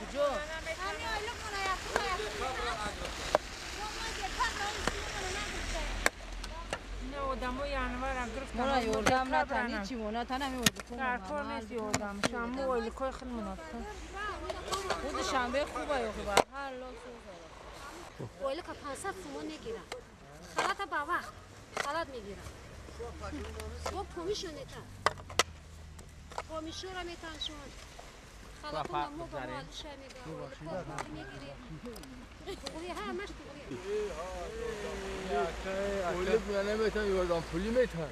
Куҷо? Одамо январа гирифтан. Мора ёрдам натан, ҳичи мо натан, ҳами ойликҳо. Дар кор нест ёрдам. Шаму ойликҳои хел монадта. Худи шанбе хуба ё хуба. Ҳар ло сӯза. Ойлика 500 сомон мегирам. Халата ба вақт халат мегирам. Бо помишо метан. Помишора метан шон. Халатона мо ба мо алиша мегирам. Ойликҳо мегирем. Туғри ҳамаш туғри. Ойлик наметан, ёрдам пулӣ метан.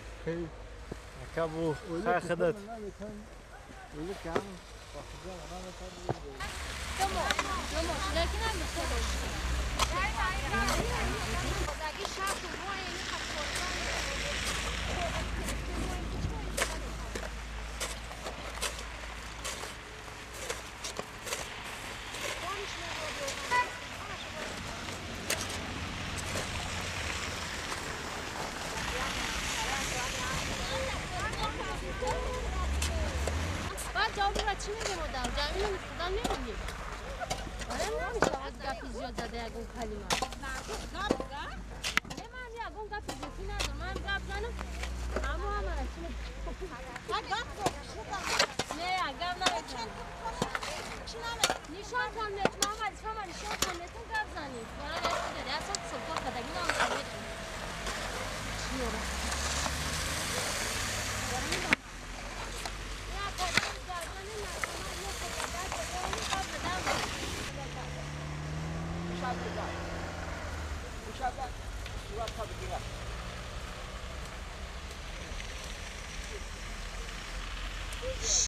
Ака бу хай худат. Ойлик кам. بعد جواب را چی میگه مادر؟ جمعی خدا نمیگه. آره نمیشه از گپی زیاد زده یکون کلمه. نه من یکون گپی زیادی ندارم. من گپ زنم. اما هم را چی میگه؟ نه گپ نمیزنم. نشان کن نت من وظیفه من نشان کن نتون گپ زنید. برای چی داری؟ اصلا سلطان خدایی نمیشه. چی رو؟